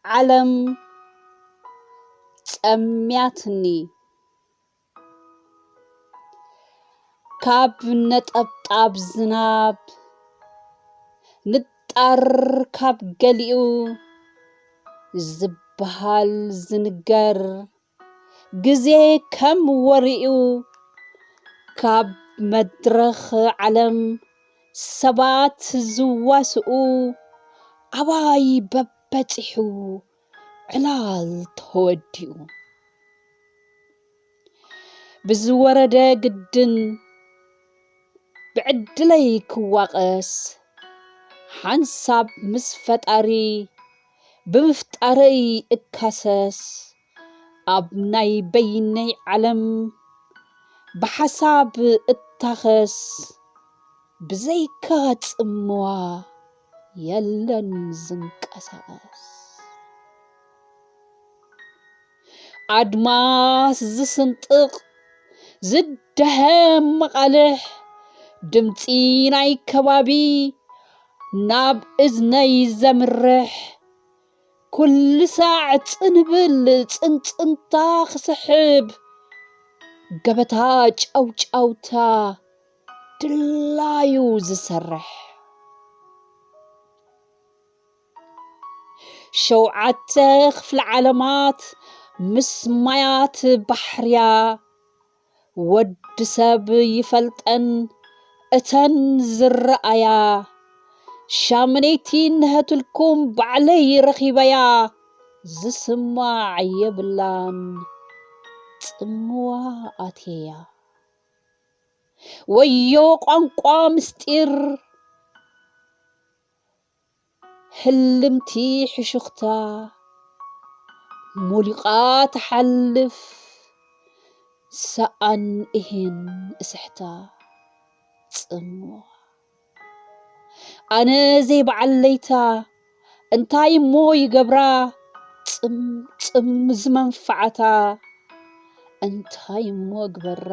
ዓለም ጸምያትኒ። ካብ ነጠብጣብ ዝናብ ንጣር ካብ ገሊኡ ዝበሃል ዝንገር፣ ግዜ ከም ወሪኡ ካብ መድረኽ ዓለም ሰባት ዝዋስኡ፣ ኣባይ በበጺሑ ዕላል ተወዲኡ። ብዝወረደ ግድን ብዕድለይ ክዋቐስ፣ ሓንሳብ ምስ ፈጣሪ ብምፍጣረይ እካሰስ፣ ኣብ ናይ በይነይ ዓለም ብሓሳብ እታኸስ፣ ብዘይካ ጽምዋ የለን ዝንቀሳቐስ። ኣድማስ ዝስንጥቕ ዝደሀም መቓልሕ፣ ድምጺ ናይ ከባቢ ናብ እዝነይ ዘምርሕ፣ ኩሉ ሳዕ ጽንብል ጽንጽንታ ክስሕብ፣ ገበታ ጫውጫውታ ድላዩ ዝሰርሕ። ሸውዓተ ክፍለ ዓለማት ምስ ማያት ባሕርያ፣ ወዲ ሰብ ይፈልጠን እተን ዝረኣያ። ሻምነይቲ ንሀትልኩም ባዕለይ ረኺበያ፣ ዝስማዕ የብላን ጽምዋ ኣትየያ። ወዮ ቋንቋ ምስጢር፣ ህልምቲ ሕሹኽታ፣ ሞሊቓ ትሓልፍ ሰኣን እሄን እስሕታ ጽምዋ። ኣነ ዘይበዓል ለይታ እንታይ እሞ ይገብራ፣ ጽም ጽም ዝመንፈዓታ፣ እንታይ እሞ ግበራ፣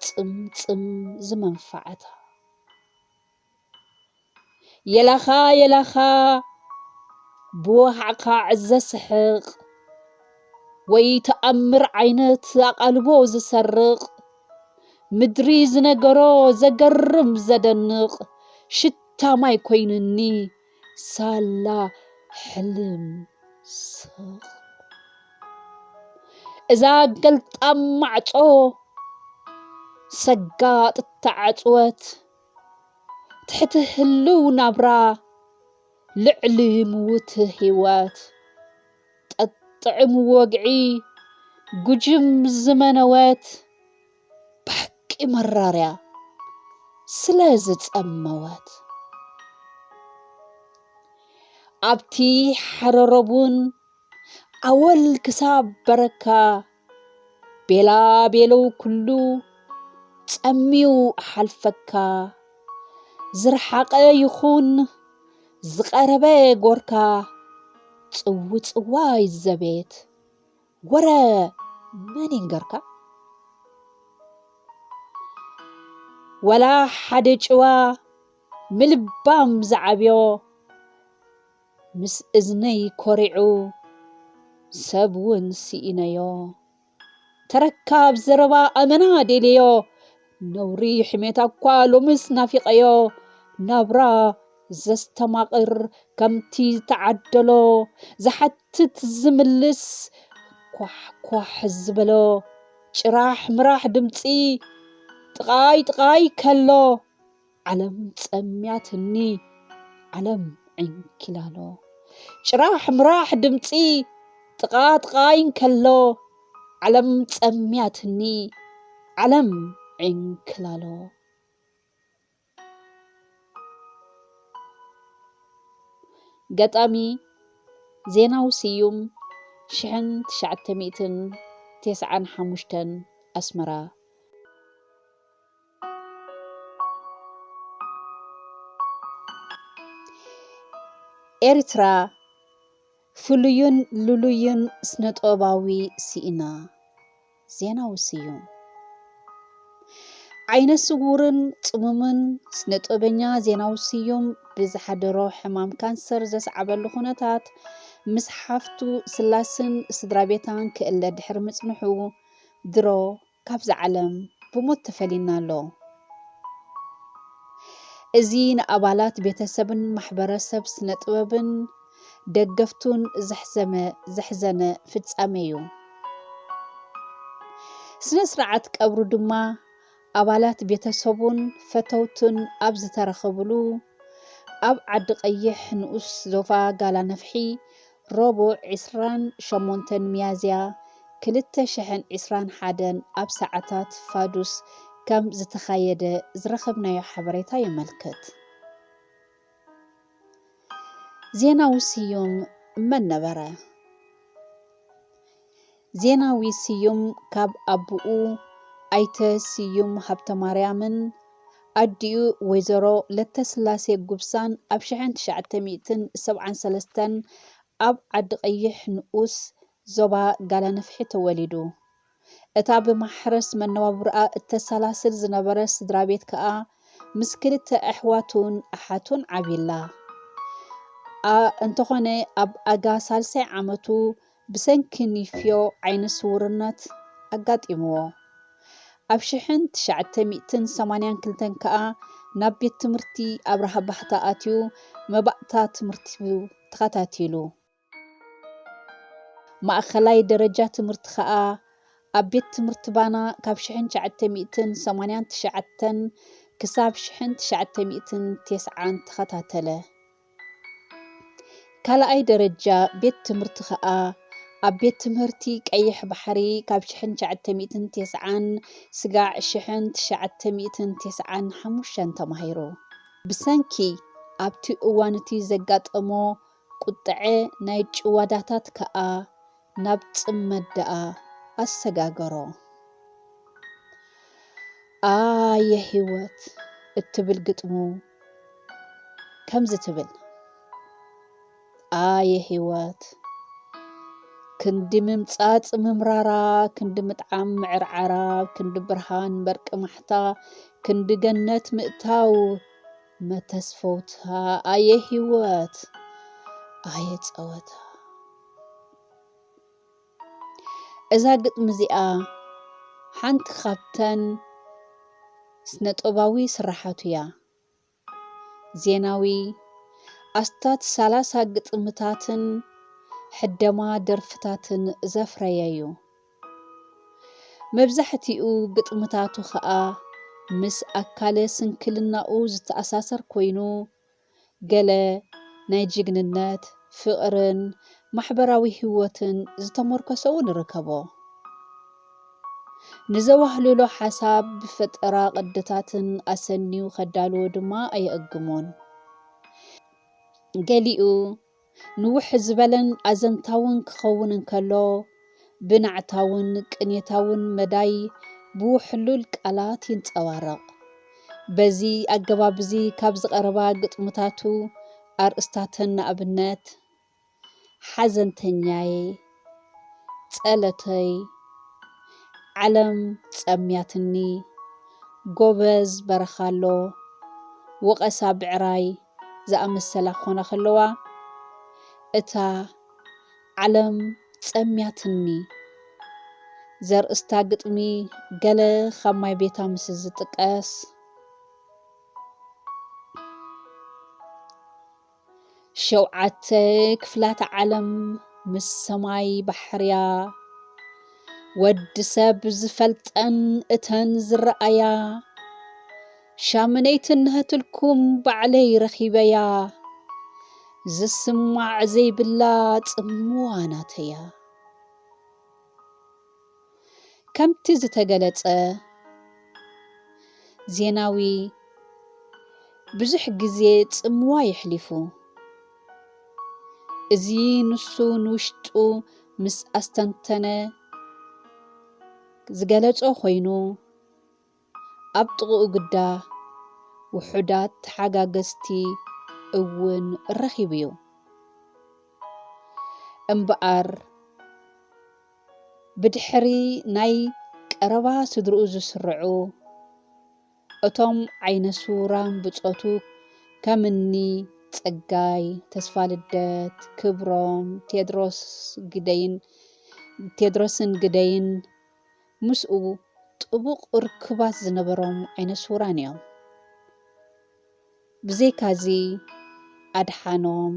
ጽም ጽም ዝመንፈዓታ። የላኻ የላኻ ብወሓዕኻዕ ዘስሕቕ፣ ወይ ተኣምር ዓይነት ኣቓልቦ ዝሰርቕ፣ ምድሪ ዝነገሮ ዘገርም ዘደንቕ፣ ሽታ ማይ ኮይኑኒ ሳላ ሕልም ስቕ። እዛ ገልጣም ማዕጾ ሰጋጥ ተዓጽወት፣ ትሕቲ ህልው ናብራ ልዕሊ ምውት ህይወት፣ ጠጥዕም ወግዒ ጉጅም ዝመነወት፣ ብሓቂ መራርያ ስለ ዝጸመወት። ኣብቲ ሓረረቡን ኣወል ክሳብ በረካ፣ ቤላ ቤለው ኩሉ ጸምዩ ሓልፈካ። ዝረሓቐ ይኹን ዝቐረበ ጎርካ፣ ጽውጽዋይ ዘቤት ወረ መን ይንገርካ? ወላ ሓደ ጭዋ ምልባም ዝዓብዮ፣ ምስ እዝነይ ኮሪዑ ሰብ እውን ስኢነዮ። ተረካብ ዘረባ ኣመና ደልዮ፣ ነውሪ ሕሜታ እኳ ሎምስ ናፊቐዮ። ናብራ ዘስተማቕር ከምቲ ዝተዓደሎ፣ ዝሓትት ዝምልስ ኳሕ ኳሕ ዝበሎ፣ ጭራሕ ምራሕ ድምፂ ጥቓይ ጥቓይ ከሎ፣ ዓለም ጸምያትኒ ዓለም ዕንኪላሎ። ጭራሕ ምራሕ ድምፂ ጥቓ ጥቓይ እንከሎ፣ ዓለም ጸምያትኒ ዓለም ዕንክላሎ። ገጣሚ ዜናዊ ስዩም፣ ሽሕን ትሽዓተ ሚእትን ተስዓን ሓሙሽተን፣ ኣስመራ። ኤርትራ ፍሉይን ልሉይን ስነጥበባዊ ስኢና። ዜናዊ ስዩም። ዓይነ ስውርን ጽሙምን ስነጥበበኛ ዜናዊ ስዩም ብዝሓደሮ ሕማም ካንሰር ዘስዓበሉ ኩነታት ምስ ሓፍቱ ስላስን ስድራ ቤታን ክእለ ድሕሪ ምጽንሑ፣ ድሮ ካብዛ ዓለም ብሞት ተፈልዩና ኣሎ። እዚ ንኣባላት ቤተሰብን ማሕበረሰብ ስነ ጥበብን ደገፍቱን ዘሕዘመ-፣ ዘሕዘነ ፍጻሜ እዩ። ስነ ስርዓት ቀብሩ ድማ ኣባላት ቤተሰቡን ፈተውቱን ኣብ ዝተረኸብሉ፣ ኣብ ዓዲ ቀይሕ ንኡስ ዞባ ጋላ ነፍሒ፣ ረቡዕ ዕስራን ሸሞንተን ሚያዝያ ክልተ ሽሕን ዕስራን ሓደን ኣብ ሰዓታት ፋዱስ ከም ዝተኻየደ ዝረኸብናዮ ሓበሬታ የመልክት። ዜናዊ ስዩም መን ነበረ? ዜናዊ ስዩም ካብ ኣቡኡ ኣይተ ስዩም ሃብተማርያምን ኣዲኡ ወይዘሮ ለተስላሴ ጉብሳን ኣብ ሽሕን ትሽዓተ ሚእትን ሰብዓን ሰለስተን ኣብ ዓዲ ቀይሕ ንኡስ ዞባ ጋላ ነፍሒ ተወሊዱ። እታ ብማሕረስ መነባብሮኣ እተሰላስል ዝነበረት ስድራ ቤት ከኣ ምስ ክልተ ኣሕዋቱን ኣሓቱን ዓብይላ። ኣ-፣ እንተኾነ ኣብ ኣጋ ሳልሳይ ዓመቱ ብሰንኪ ኒፍዮ ዓይነ ስውርነት ኣጋጢምዎ። ኣብ ሽሕን ትሽዓተ ሚእትን ሰማንያን ክልተን ከኣ ናብ ቤት ትምህርቲ ኣብርሃ ባህታ ኣትዩ መባእታ ትምህርቱ ተኸታቲሉ። ማእኸላይ ደረጃ ትምህርቲ ኸኣ ኣብ ቤት ትምህርቲ ባና ካብ ሽሕን ትሽዓተ ሚእትን ሰማንያን ትሽዓተን ክሳብ ሽሕን ትሽዓተ ሚእትን ተስዓን ተኸታተለ። ካልኣይ ደረጃ ቤት ትምህርቲ ኸኣ ኣብ ቤት ትምህርቲ ቀይሕ ባሕሪ ካብ ሽሕን ትሽዓተ ሚእትን ተስዓን ስጋዕ ሽሕን ትሽዓተ ሚእትን ተስዓን ሓሙሽተን ተማሂሩ። ብሰንኪ ኣብቲ እዋን እቲ ዘጋጠሞ ቁጥዐ ናይ ጭዋዳታት ከኣ ናብ ጽመት ደኣ ኣሰጋገሮ። ኣየ ህይወት እትብል ግጥሙ ከምዚ ትብል። ኣየ ህይወት፣ ክንዲ ምምጻጽ ምምራራ፣ ክንዲ ምጥዓም ምዕርዓራ፣ ክንዲ ብርሃን በርቂ ማሕታ፣ ክንዲ ገነት ምእታው መተስፈውታ። ኣየ ህይወት፣ ኣየ ጸወታ። እዛ ግጥሚ እዚኣ ሓንቲ ካብተን ስነጥበባዊ ስራሓቱ እያ። ዜናዊ ኣስታት ሰላሳ ግጥምታትን ሕደማ ደርፍታትን ዘፍረየ እዩ። መብዛሕትኡ ግጥምታቱ ኸኣ ምስ ኣካለ ስንክልናኡ ዝተኣሳሰር ኮይኑ፣ ገለ ናይ ጅግንነት፣ ፍቕርን ማሕበራዊ ህይወትን ዝተመርኮሰ እውን ይርከቦ። ንዘዋህልሎ ሓሳብ ብፈጠራ ቅድታትን ኣሰንዩ ከዳልዎ ድማ ኣየእግሞን። ገሊኡ ንውሕ ዝበለን ኣዘንታውን ክኸውን እንከሎ፣ ብናዕታውን ቅኔታውን መዳይ ብውሕሉል ቃላት ይንጸባረቕ። በዚ ኣገባብ እዚ ካብ ዝቐረባ ግጥምታቱ ኣርእስታተን ንኣብነት፣ ሓዘንተኛየ፣ ጸለተይ፣ ዓለም ጸምያትኒ፣ ጎበዝ በረኻ ኣሎ፣ ወቐሳ ብዕራይ ዝኣመሰላ ክኾና ከለዋ፣ እታ ዓለም ጸምያትኒ ዘርእስታ ግጥሚ ገለ ካብ ማይ ቤታ ምስ ዝጥቀስ፣ ሸውዓተ ክፍላተ ዓለም ምስ ሰማይ ባሕርያ፣ ወዲ ሰብ ዝፈልጠን እተን ዝረኣያ፣ ሻምነይቲ እንሀትልኩም ባዕለይ ረኺበያ፣ ዝስማዕ ዘይብላ ጽምዋ ናተያ። ከምቲ ዝተገለጸ፣ ዜናዊ ብዙሕ ግዜ ጽምዋ የሕሊፉ። እዚ ንሱ ንውሽጡ ምስ ኣስተንተነ ዝገለጾ ኮይኑ፣ ኣብ ጥቕኡ ግዳ ውሑዳት ተሓጋገዝቲ እውን ረኺቡ እዩ። እምበኣር፣ ብድሕሪ ናይ ቀረባ ስድርኡ ዝስርዑ፣ እቶም ዓይነ ስውራን ብጾቱ ከም እኒ ጸጋይ፣ ተስፋልደት፣ ክብሮም፣ ቴድሮስ ግደይን፣ ቴድሮስን ግደይን ምስኡ ጥቡቕ ርክባት ዝነበሮም ዓይነ ስውራን እዮም። ብዘይካዚ ኣድሓኖም፣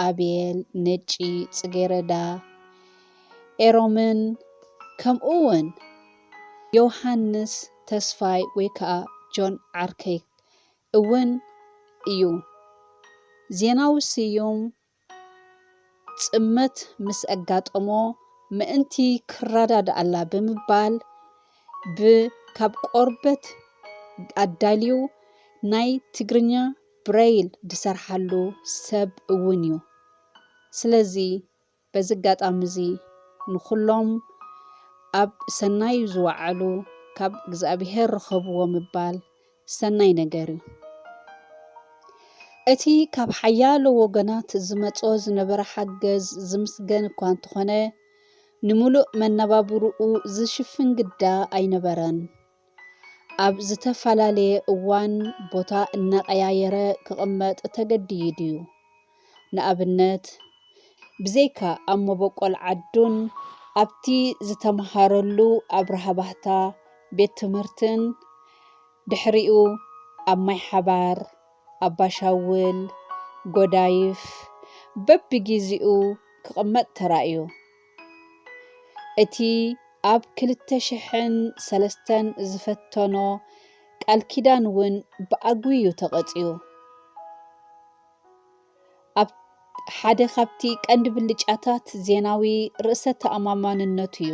ኣቤል፣ ነጪ፣ ጽጌረዳ፣ ኤሮምን ከምኡ እውን ዮሃንስ ተስፋይ ወይ ከዓ ጆን ዓርከይ እውን እዩ። ዜናዊ ስዩም ጽመት ምስ ኣጋጠሞ ምእንቲ ክረዳድኣላ ብምባል ብ ካብ ቆርበት ኣዳልዩ ናይ ትግርኛ ብረይል ዝሰርሓሉ ሰብ እውን እዩ። ስለዚ በዚ ኣጋጣሚ እዚ ንኹሎም ኣብ ሰናዩ ዝወዓሉ ካብ እግዚኣብሄር ርኸብዎ ምባል ሰናይ ነገር እዩ። እቲ ካብ ሓያሎ ወገናት ዝመጾ ዝነበረ ሓገዝ ዝምስገን እኳ እንተኾነ፣ ንምሉእ መነባብርኡ ዝሽፍን ግዳ ኣይነበረን። ኣብ ዝተፈላለየ እዋን ቦታ እናቐያየረ ክቕመጥ ተገድዩ ድዩ? ንኣብነት፣ ብዘይካ ኣብ መበቆል ዓዱን ኣብቲ ዝተምሃረሉ ኣብርሃ ባህታ ቤት ትምህርትን፣ ድሕሪኡ ኣብ ማይ ሓባር፣ ኣባሻውል፣ ጎዳይፍ በብጊዜኡ ክቕመጥ ተራእዩ። እቲ ኣብ ክልተ ሽሕን ሰለስተን ዝፈተኖ ቃል ኪዳን እውን ብኣግኡ እዩ ተቐጽዩ። ኣብ ሓደ ካብቲ ቀንዲ ብልጫታት ዜናዊ ርእሰ ተኣማማንነቱ እዩ።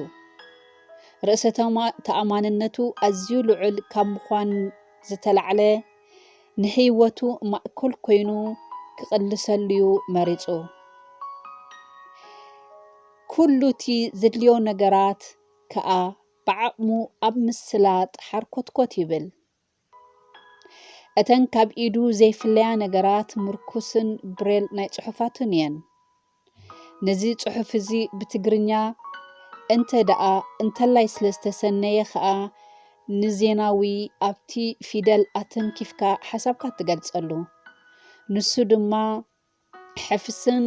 ርእሰ ተማ- ተኣማንነቱ ኣዝዩ ልዑል ካብ ምዃን ዝተላዕለ ንህይወቱ ማእከል ኮይኑ ክቕልሰሉ እዩ መሪጹ። ኩሉ እቲ ዘድልዮ ነገራት ከኣ ብዓቕሙ ኣብ ምስላጥ ሓርኮትኮት ይብል። እተን ካብ ኢዱ ዘይፍለያ ነገራት ምርኩስን ብሬል ናይ ጽሑፋቱን እየን። ነዚ ጽሑፍ እዚ ብትግርኛ እንተ ደኣ እንተላይ ስለ ዝተሰነየ ከኣ ንዜናዊ ኣብቲ ፊደል ኣተንኪፍካ ሓሳብካ ትገልጸሉ። ንሱ ድማ ሕፍስን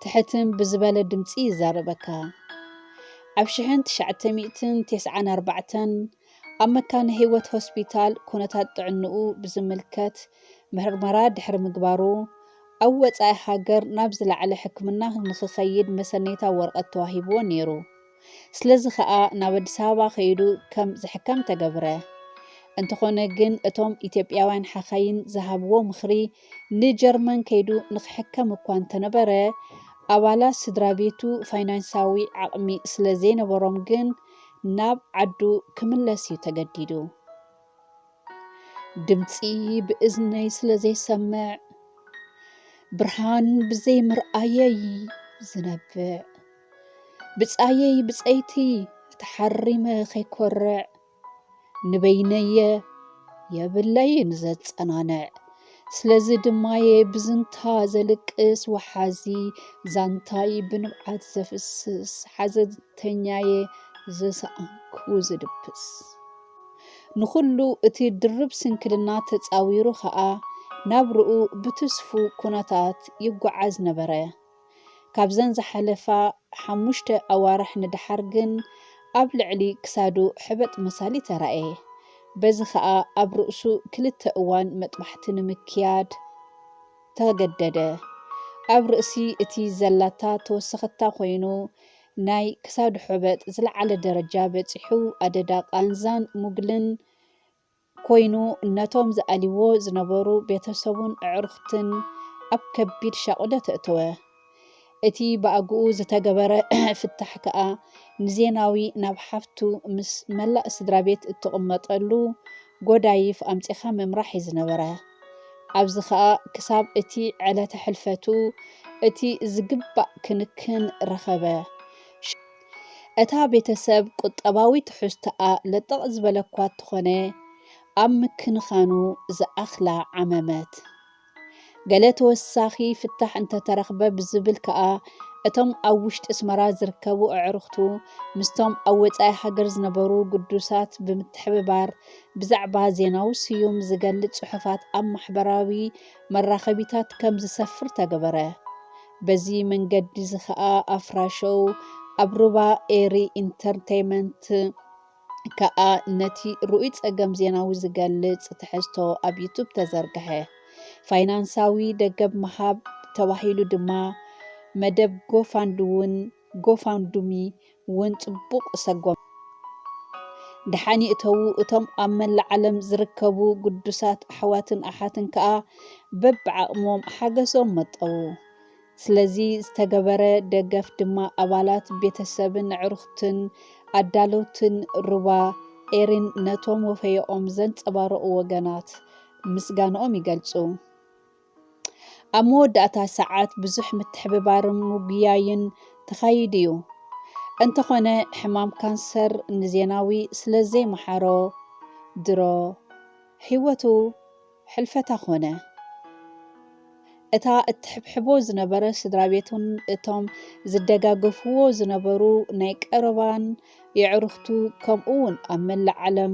ትሕትን ብዝበለ ድምጺ ይዛረበካ። ኣብ ሽሕን ትሽዓተ ሚእትን ተስዓን ኣርባዕተን ኣብ መካነ ህይወት ሆስፒታል ኩነታት ጥዕንኡ ብዝምልከት ምርመራ ድሕሪ ምግባሩ፣ ኣብ ወጻኢ ሃገር ናብ ዝለዓለ ሕክምና ንኽኸይድ መሰነይታ ወረቐት ተዋሂብዎ ነይሩ። ስለዚ ኸኣ ናብ ኣዲስ ኣበባ ከይዱ ከም ዝሕከም ተገብረ። እንተኾነ ግን እቶም ኢትዮጵያውያን ሓኻይም ዝሃብዎ ምኽሪ ንጀርመን ከይዱ ንኽሕከም እኳ እንተነበረ፣ ኣባላት ስድራ ቤቱ ፋይናንሳዊ ዓቕሚ ስለ ዘይነበሮም ግን ናብ ዓዱ ክምለስ እዩ ተገዲዱ። ድምጺ ብእዝነይ ስለ ዘይሰምዕ፣ ብርሃን ብዘይምርኣየይ ዝነብዕ፣ ብጻየይ ብጸይቲ ተሓሪመ ከይኮርዕ፣ ንበይነየ የብለይን ዘጸናንዕ። ስለዚ ድማየ ብዝንታ ዘልቅስ ወሓዚ ዛንታይ ብንብዓት ዘፍስስ ሓዘንተኛየ ዘሰኣንኩ ዝድብስ። ንኹሉ እቲ ድርብ ስንክልና ተጻዊሩ ኸኣ ናብርኡ ብትስፉ ኩነታት ይጓዓዝ ነበረ። ካብዘን ዝሓለፋ ሓሙሽተ ኣዋርሕ ንደሓር ግን ኣብ ልዕሊ ክሳዱ ሕበጥ መሳሊ ተራእየ። በዚ ኸኣ ኣብ ርእሱ ክልተ እዋን መጥባሕቲ ንምክያድ ተገደደ። ኣብ ርእሲ እቲ ዘላታ ተወሰኸታ ኮይኑ ናይ ክሳዱ ሕበጥ ዝለዓለ ደረጃ በጺሑ ኣደዳ ቃንዛን ሙግልን ኮይኑ ነቶም ዝኣልይዎ ዝነበሩ ቤተሰቡን ኣዕሩኽትን ኣብ ከቢድ ሻቕሎት ኣእተወ። እቲ ብኣግኡ ዝተገበረ ፍታሕ ከኣ ንዜናዊ ናብ ሓፍቱ ምስ መላእ ስድራ ቤት እትቕመጠሉ ጎዳይፍ ኣምጺኻ ምምራሕ እዩ ዝነበረ። ኣብዚ ኸኣ ክሳብ እቲ ዕለተ ሕልፈቱ እቲ ዝግባእ ክንክን ረኸበ። እታ ቤተሰብ ቁጠባዊ ትሕዝቶኣ ለጠቕ ዝበለ እኳ እንተኾነ፣ ኣብ ምክንኻኑ ዝኣኽላ ዓመመት። ገለ ተወሳኺ ፍታሕ እንተተረኽበ ብዝብል ከኣ እቶም ኣብ ውሽጢ ኣስመራ ዝርከቡ ኣዕሩኽቱ ምስቶም ኣብ ወጻኢ ሃገር ዝነበሩ ግዱሳት ብምትሕብባር ብዛዕባ ዜናዊ ስዩም ዝገልጽ ጽሑፋት ኣብ ማሕበራዊ መራኸቢታት ከም ዝሰፍር ተገበረ። በዚ መንገዲ እዚ ኸኣ ኣፍራሾው ኣብ ሩባ ኤሪ ኢንተርቴይመንት ከኣ ነቲ ርኡይ ጸገም ዜናዊ ዝገልጽ ትሕዝቶ ኣብ ዩቱብ ተዘርግሐ። ፋይናንሳዊ ደገፍ ምሃብ ተባሂሉ ድማ መደብ ጎፋንድውን ጎፋንዱሚ እውን ጽቡቕ ሰጎም። ደሓን ይእተዉ፣ እቶም ኣብ መላእ ዓለም ዝርከቡ ግዱሳት ኣሕዋትን ኣሓትን ከኣ በብዓቕሞም ሓገዞም መጠዉ። ስለዚ ዝተገበረ ደገፍ ድማ ኣባላት ቤተሰብን ኣዕሩኽትን ኣዳለውትን ሩባ ኤሪን ነቶም ወፈየኦም ዘንጸባረቑ ወገናት ምስጋንኦም ይገልጹ። ኣብ መወዳእታ ሰዓት ብዙሕ ምትሕብባርን ምጉያይን ተኻይዱ እዩ። እንተኾነ ሕማም ካንሰር ንዜናዊ ስለ ዘይመሓሮ ድሮ ህይወቱ ሕልፈታ ኮነ። እታ እትሕብሕቦ ዝነበረ ስድራ ቤቱን እቶም ዝደጋገፍዎ ዝነበሩ ናይ ቀረባን የዕሩኽቱ ከምኡ እውን ኣብ መላእ ዓለም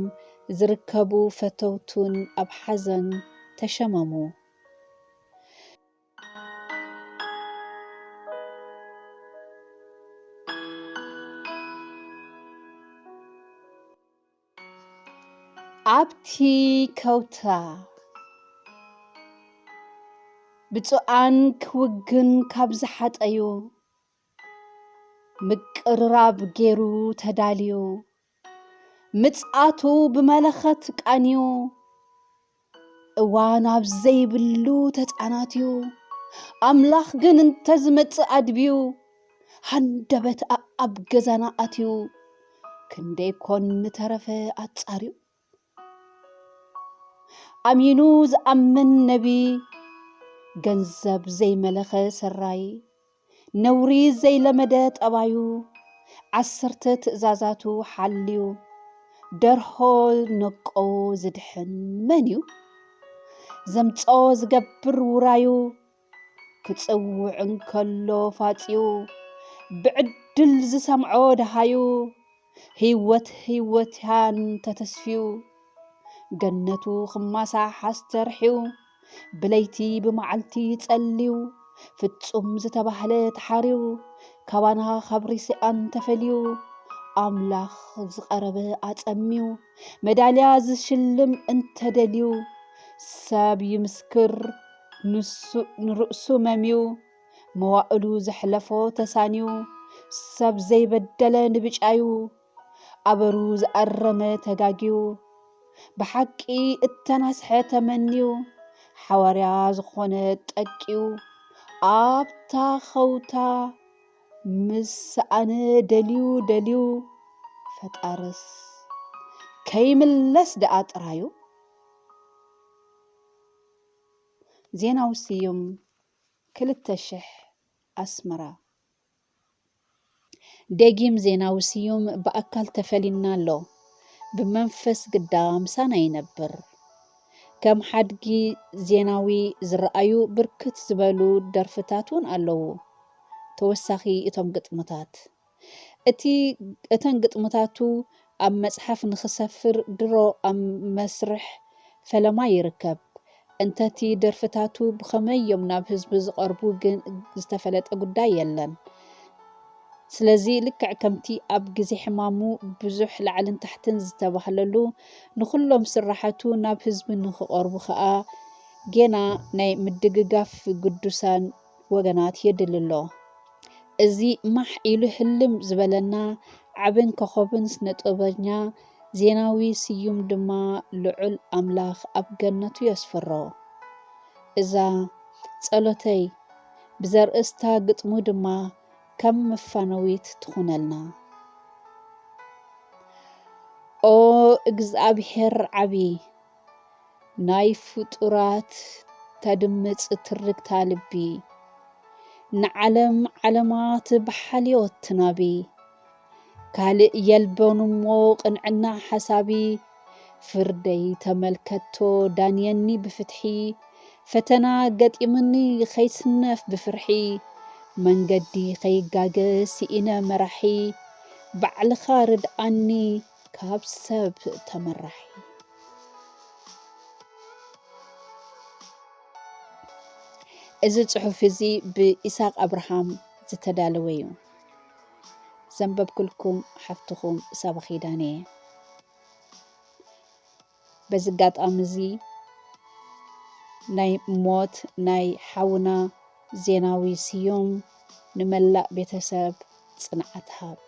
ዝርከቡ ፈተውቱን ኣብ ሓዘን ተሸመሙ። ኣብቲ ከውታ ብፁዓን ክውግን ካብ ዝሓጠዩ ምቅርራብ ገይሩ ተዳልዩ ምጽኣቱ ብመለኸት ቃንዩ እዋን ኣብ ዘይብሉ ተጻናትዩ ኣምላኽ ግን እንተዝመጽእ ኣድብዩ ሃንደበት ኣብ ገዛና ኣትዩ ክንደይ ኮን ምተረፈ ኣጻርዩ ኣሚኑ ዝኣምን ነቢ ገንዘብ ዘይመለኸ ሰራይ ነውሪ ዘይለመደ ጠባዩ ዓሰርተ ትእዛዛቱ ሓልዩ ደርሆ ነቆ ዝድሕን መን እዩ ዘምጾ ዝገብር ውራዩ ክጽውዕ እንከሎ ፋጽዩ ብዕድል ዝሰምዖ ደሃዩ ህይወት ህይወትያን ተተስፍዩ ገነቱ ክማሳሕ ኣስተርሕዩ ብለይቲ ብመዓልቲ ጸልዩ ፍጹም ዝተባህለ ተሓርዩ ካባና ካብ ሪስኣን ተፈልዩ ኣምላኽ ዝቐረበ ኣጸምዩ መዳልያ ዝሽልም እንተደልዩ ሰብ ይምስክር ንሱ ንርእሱ መምዩ መዋእሉ ዘሕለፎ ተሳንዩ ሰብ ዘይበደለ ንብጫዩ ኣበሩ ዝኣረመ ተጋግዩ ብሓቂ እተናስሐ ተመንዩ ሓዋርያ ዝኾነ ጠቂዩ ኣብታ ኸውታ ምስ ሰኣነ ደልዩ ደልዩ ፈጣርስ ከይምለስ ደኣ ጥራዩ። ዜናዊ ስዩም ክልተ ሽሕ ኣስመራ። ደጊም ዜናዊ ስዩም ብኣካል ተፈሊና ኣሎ። ብመንፈስ ግዳ ምሳና ይነብር። ከም ሓድጊ ዜናዊ ዝረኣዩ ብርክት ዝበሉ ደርፍታት እውን ኣለዉ። ተወሳኺ እቶም ግጥምታት እቲ እተን ግጥምታቱ ኣብ መጽሓፍ ንኽሰፍር ድሮ ኣብ መስርሕ ፈለማ ይርከብ። እንተቲ ደርፍታቱ ብኸመይ እዮም ናብ ህዝቢ ዝቐርቡ ግን ዝተፈለጠ ጉዳይ የለን። ስለዚ ልክዕ ከምቲ ኣብ ግዜ ሕማሙ ብዙሕ ላዕልን ታሕትን ዝተባህለሉ ንኹሎም ስራሓቱ ናብ ህዝቢ ንኽቐርቡ ኸኣ ጌና ናይ ምድግጋፍ ግዱሳን ወገናት የድሊ ኣሎ። እዚ ማሕ ኢሉ ህልም ዝበለና ዓብን ኮኾብን ስነጥበበኛ ዜናዊ ስዩም ድማ ልዑል ኣምላኽ ኣብ ገነቱ የስፍሮ። እዛ ጸሎተይ ብዘርእስታ ግጥሙ ድማ ከም መፋነዊት ትኹነልና። ኦ እግዚኣብሔር ዓቢ ናይ ፍጡራት ተድምጽ ትርግታ ልቢ ንዓለም ዓለማት ብሓልዮት ትናቢ ካልእ የልቦን እሞ ቅንዕና ሓሳቢ ፍርደይ ተመልከቶ ዳንየኒ ብፍትሒ ፈተና ገጢምኒ ኸይስነፍ ብፍርሒ መንገዲ ከይጋገ ስኢነ መራሒ፣ ባዕልኻ ርድኣኒ ካብ ሰብ ተመራሒ። እዚ ጽሑፍ እዚ ብኢሳቕ ኣብርሃም ዝተዳለወ እዩ። ዘንበብኩልኩም ሓፍትኹም ሳባ ኪዳነ እየ። በዚ ኣጋጣሚ እዚ ናይ ሞት ናይ ሓውና ዜናዊ ስዩም ንመላእ ቤተሰብ ጽንዓት ሃብ።